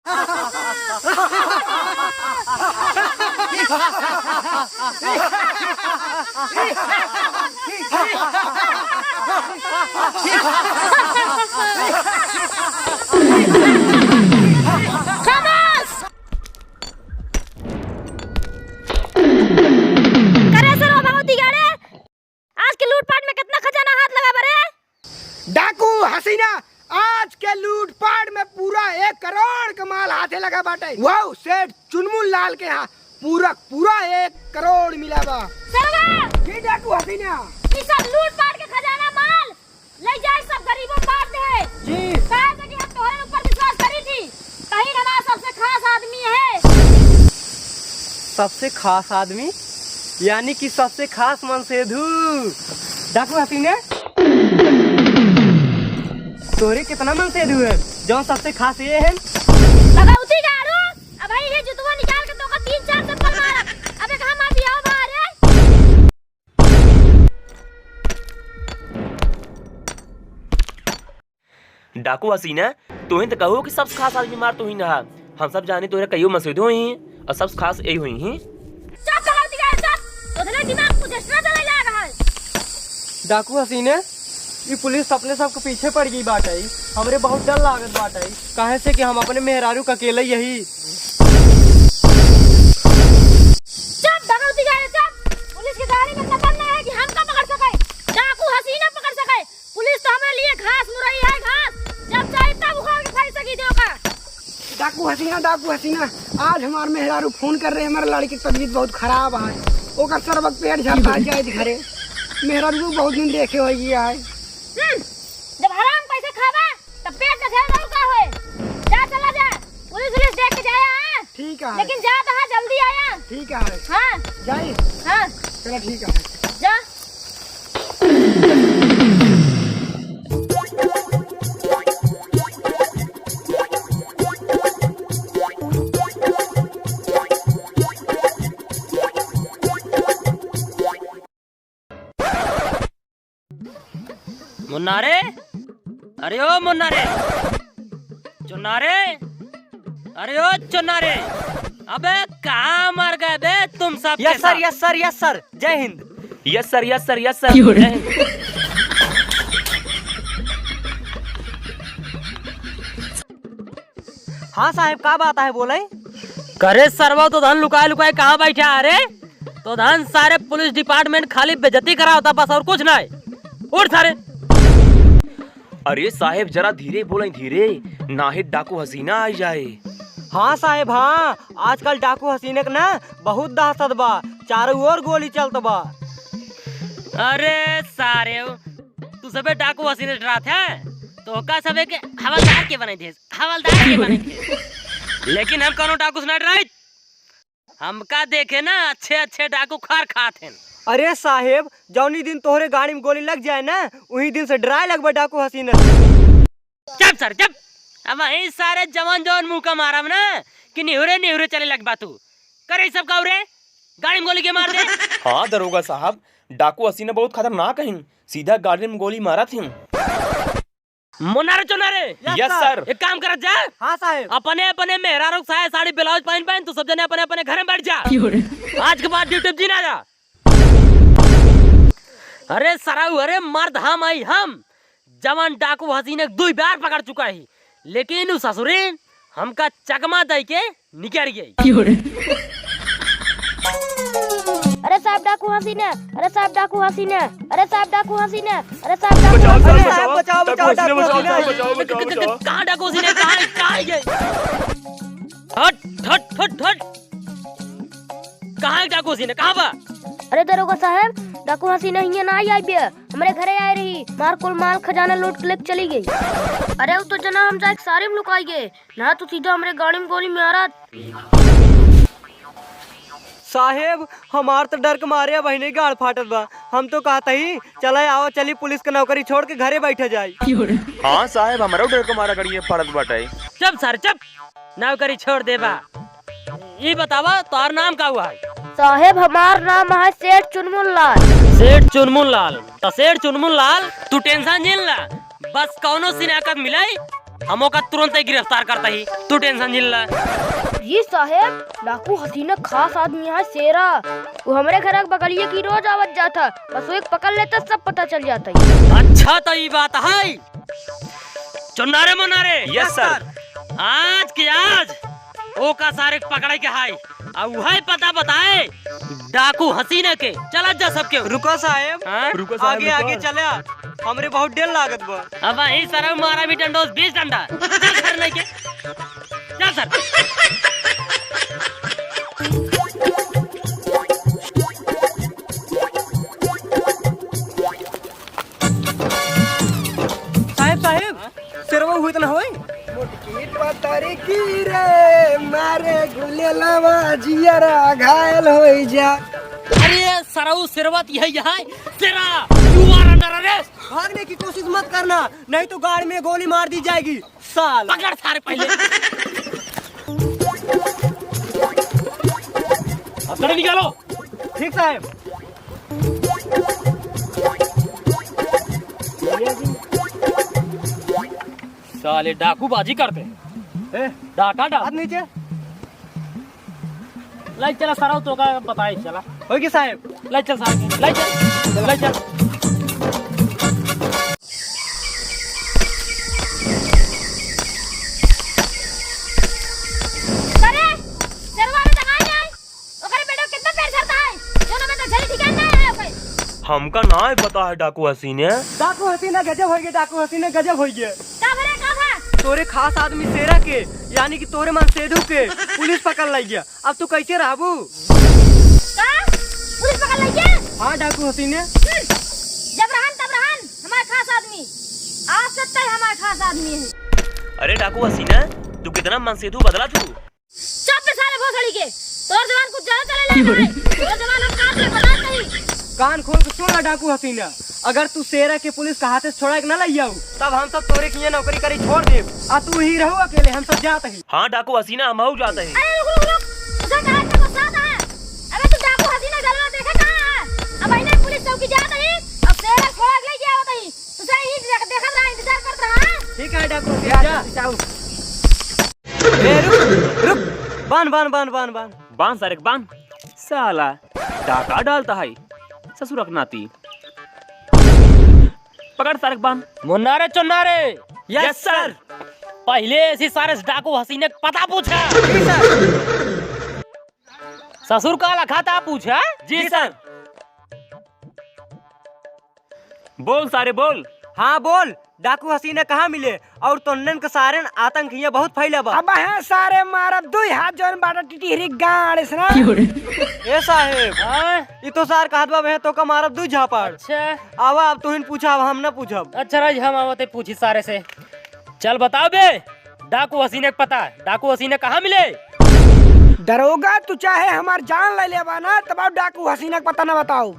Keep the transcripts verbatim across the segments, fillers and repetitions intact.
शाबाश! करे सर, बाबा दिगाड़े, आज के लूटपाट में कितना खजाना हाथ लगा बरे? डाकू हसीना, आज के लूटपाट में पूरा एक करोड़ के माल हाथे लगा बाटे। वाह, सेठ चुनमुन लाल के यहाँ पूरा, पूरा एक करोड़ मिला बा। सरवा! जी डाकू हसीना। ई सब लूटपाट के खजाना माल ले जाए, सब गरीबों बांट दे। जी। काहे से कि हम तोहरे ऊपर विश्वास करी थी, कहीं हमारा सबसे खास आदमी है। सबसे खास आदमी? यानी कि सबसे खास मनसेधु। डाकू हसीना, तोरे कितना मनसेधु है, जौन सबसे खास ये है? भगवती गाड़ू, अब भाई ये जुतवा निकाल के तोका तीन चार चप्पल मारब। अबे कहाँ मार दिया हो बाहर है? डाकू हसीना, तोहिन त कहो कि सबसे खास आदमी मार तोहिन हा। हम सब जाने तोहरे कईयो मनसेधु होई हैं और सबसे खास यही होई हैं। चुप करो दिया, चुप। उधरे दिमाग कुछ extra चले जा रहा है। डाकू हसीना, ई पुलिस अपने सबके पीछे पड़ गई बाटे। हमरे बहुत डर लागत बाटे, काहे से कि हम अपने मेहरारू का अकेले यही। चुप, भगवती गाड़े, चुप। पुलिस की गाड़ी में दम ना है कि हमका पकड़ सके, डाकू हसीना पकड़ सके। पुलिस तो हमरे लिए घास मुरई है, घास। जब चाहे तब उखाड़ के खाई सकी देव का। डाकू हसीना, डाकू हसीना, आज हमार मेहरारू फोन कर रहे, हमारे लड़की की तबीयत बहुत खराब है, ओकर सरवा के पेट झरता है, जाए घरे। मेहरारू को बहुत दिन देखे हो गया है। हम्म, जब हराम पैसे खावा, तब पेट का झेल और का होए? जा, चला जा, पुलिस उलिस देख के जाया, हाँ? ठीक है। लेकिन जा तो, हाँ, जल्दी आया। ठीक है। हाँ। जाई? हाँ। चलो, ठीक है। जा। मुन्ना रे, अरे ओ मुन्ना रे, चुन्ना रे, अरे ओ चुन्ना रे, अबे कहाँ मर गए बे तुम सब के सब? Yes sir, yes sir, yes sir, जय हिंद। Yes sir, yes sir, yes sir, क्यों रे? जय हिंद। हाँ साहेब, का बात है, बोले? करे सरवा, तो धन लुकाए लुकाए कहाँ बैठा है रे? तो धन सारे पुलिस department खाली बेइज्जती करावता बस, और कुछ नहीं। उठ सारे। अरे साहेब, जरा धीरे बोलें, धीरे, नाहीं डाकू हसीना आई जाए। हाँ साहेब, हाँ, आजकल डाकू हसीना के ना बहुत दहशत बा, चारों ओर गोली चलत बा। अरे सारे, तू सबे डाकू हसीना डरात है, तो ओका सबे के हवलदार के बनाई दे, हवलदार के बनाई दे। लेकिन हम कौनो डाकू से ना डराई, हमका देखे ना अच्छे अच्छे डाकू खर खात हैं। अरे साहेब, जौनी दिन तोहरे गाड़ी में गोली लग जाए ना, उही दिन से डराए लगबे डाकू हसीना। चुप सर, चुप। अब वही सारे जवान जवान मुँह का मारब ना कि निहुरे निहुरे चले लगबा तू। करे सब का रे, गाड़ी में गोली के मार दे। हाँ दरोगा साहब, डाकू हसीना बहुत खतरनाक हैं, सीधा गाड़ी में गोली मारत हैं। मुन्ना रे चुन्ना रे। Yes sir। एक काम करत जा। हाँ साहेब। अपने अपने मेहरारू के साया साड़ी ब्लाउज पहन पहन तू सब जने अपने अपने घर में बैठ जा। क्यों रे? आज के बाद ड्यूटी पे जी ना जा। अरे सराऊ, अरे मर्द हम आई हम, जवान डाकू हसीना के दुई बार पकड़ चुका ही, लेकिन उ ससुरीन हमका चकमा दई के निकर गई। क्यों रे? अरे साहब डाकू हसीना, अरे साहब डाकू हसीना, अरे साहब डाकू हसीना, अरे साहब डाकू बचाओ, हसीना। बचाओ, बचाओ, बचाओ, डाकू हसीना, बचाओ, बचाओ, बचाओ, बचाओ। कहाँ डाकू हसीना? कहाँ, कहाँ गई? हट, हट, हट, हट। कहाँ है डाकू हसीना? कहाँ बा? अरे दरोगा साहब, डाकू हसीना हियाँ ना आई, आई बे। हमरे घरे आए रही, मार कुल माल खजाना लूट के लेके चली गई। अरे उ तो जना हम जाए सारी में लुकाई गए, ना तो सीधा हमरे गाड़ी में गोली मारत। साहेब, हमार तो डर के मारे अब ही गाड़ फाटत बा। हम तो कहत ही, चले आवा, चली पुलिस के नौकरी छोड़ के घरे बैठे जाई। हाँ साहेब, हमरो डर के मारा गड़िए फाटत बाटे। चुप सर, चुप, नौकरी छोड़ देबा। ई बतावा, तोहार नाम का हुआ है? साहेब, हमार नाम है सेठ चुनमुन लाल। सेठ चुनमुन लाल? तो सेठ चुनमुन लाल, तू tension जिन ला, बस कौनो सिनाकत मिलाई, हम ओका तुरंत ही गिरफ्तार करता ही, तू tension जिन ला। जी साहेब, डाकू हसीना खास आदमी है शेरा, वो हमरे घर के बगलिए की रोज आवत जात है, बस वो एक पकड़ लेता सब पता चल जाता है। अच्छा तो ई बात है। चुन्नारे मुन्नारे। Yes sir। आज के आज ओका सारे के पकड़े के हाय। आ उहे पता बताए डाकू हसीना के। चलत जा सबके। रुको साहेब। हाँ? रुको साहेब, आगे, रुको। आगे चला। हमरे बहुत डेर लागत बा। अब वही सरऊ मारा भी डंडोस बीस डंडा। चल सर लेके। चल सर। साहेब, साहेब, शेरवा हुई त ना होई? मोटकी पतरी की रे, मारे गुलेलवा, जियरा घायल होई जा। अरे सरऊ, शेरवा त यही है, शेरा, you are under arrest। भागने की कोशिश मत करना, नहीं तो गाड़ में गोली मार दी जाएगी। साला। पकड़ सारे पहले। हथकड़ी निकालो। ठीक साहेब। साले डाकू बाजी करते हैं। ए, डाका डाल। हाथ नीचे। लाई चला सरऊ, तोका बताई चला। होई कि साहेब? लाई चल साहेब, लाई चल, लाई चल। अरे, शेरवा में तो आ जाए। ओकरे पेट में कितना पेट झरता है? दोनों में तो झरी ठिकान ना है ओकरे। हमका ना पता है डाकू हसीने। डाकू हसीना गजब होइगे, डाकू हसीना गजब होइगे। का भरे, का भा? तोरे खास आदमी शेरा के, यानी कि तोरे मनसेधु के पुलिस पकड़ लइ गया। अब तू कैसे रहबू? का? पुलिस पकड़ लइ गया? हाँ, डाकू हसीने। हम्म, जब रहन तब रहन, हमार खास आदमी। आज से तय हमार खास आदमी है। अरे डाकू हसीना, तू कितना मनसेधु बदला तू। चुप बे साले भोसड़ी के, तोर जबान कुछ ज्यादा चले लगा है। तोर जबान हम काट ले, बता नहीं। कान खोल के सुन ला डाकू हसीना, अगर तू शेरा के पुलिस का हाथे से छोड़ा के ना लइ जाऊ, तब हम सब तोरे किए नौकरी करी छोड़ देब, आ तू ही रहू अकेले, हम सब जात ही। हाँ डाकू हसीना, हम हऊ जात ही। अरे रुक, रुक, रुक, तुझे कहा था गुस्सा आता है? अबे तू डाकू हसीना गलवा देखे कहाँ है? अब इन्हें पुलिस चौकी जात ही, अब शेरा छोड़ा के ले गया होता ही, तुझे ही देख, देखत रहा, इंतजार करत रहा। ठीक है डाकू हसीना, जा। ए, रुक, रुक। बांध, बांध, बांध, बांध, बांध। बांध सारे के बांध। साला, डाका डालता है। ससुर के नाती। पकड़ सारे के बांध। मुन्नारे चुन्नारे। Yes, sir। पहले ऐसी सारे से डाकू हसीने के पता पूछा। जी, sir। ससुर का लखा था पूछा? जी, sir। बोल सारे, बोल। हाँ, बोल। डाकू हसीना कहाँ मिले? और तोन्नन के सारेन आतंक हियाँ बहुत फैला बा। अब है सारे मारब दुई हाथ जौन बाटा टिटिहरी गाड़ से ना। ए साहेब, हाँ? ई तो सार कहत बा, मैं तोका मारब दुई झापड़। अच्छा। आवा, अब तुहिन पूछा, अब हम ना पूछब। अच्छा राज, हम आवते पूछी सारे से। चल बताओ बे, डाकू हसीना के पता, डाकू हसीना कहाँ मिले? दरोगा, तू चाहे हमार जान ले लेबा ना, तब डाकू हसीना के पता ना बताओ।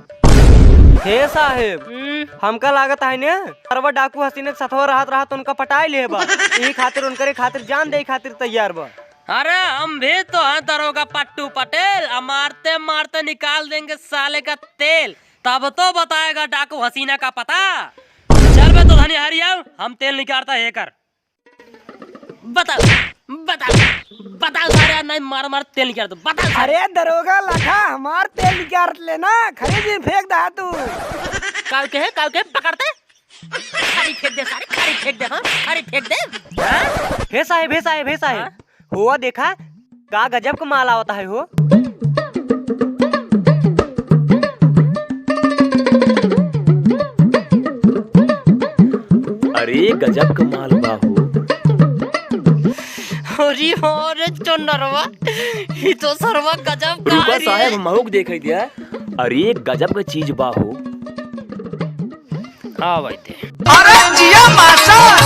हे साहेब, हम्म। हमका लागत है ने, सरवा डाकू हसीना के सथवा रहत रहत उनका पटाई लेबा, यही खातिर उनकरे खातिर जान दे खातिर तैयार बा। अरे हम भी तो हैं दरोगा पट्टू पटेल, आ मारते मारते निकाल देंगे साले का तेल, तब तो बताएगा डाकू हसीना का पता। चल बे तो धनी हरियाव, हम तेल निकालता है कर। बताओ, बताओ, बताओ सारे, नहीं मार मार तेल निकाल दो, बताओ सारे। अरे दरोगा लखा, हमार तेल निकाल लेना, खरीज में फेंक दहा तू। काउ के है, काउ के पकड़ते? खरी फेंक दे सारे, खरी फेंक दे, हाँ, खरी फेंक दे। हाँ? हे साहेब, हे साहेब, हे साहेब, हाँ? हुआ देखा, का गजब का माल आवता है हो। अरे गजब का माल बा हो। अरे हाँ रे चोनरवा, ई तो सरवा गजब का रुका है रे। साहेब, हम महुक देखाई दिया। अरे गजब का चीज बा हो। हाँ भाई थे। अरे जिया मास्टर,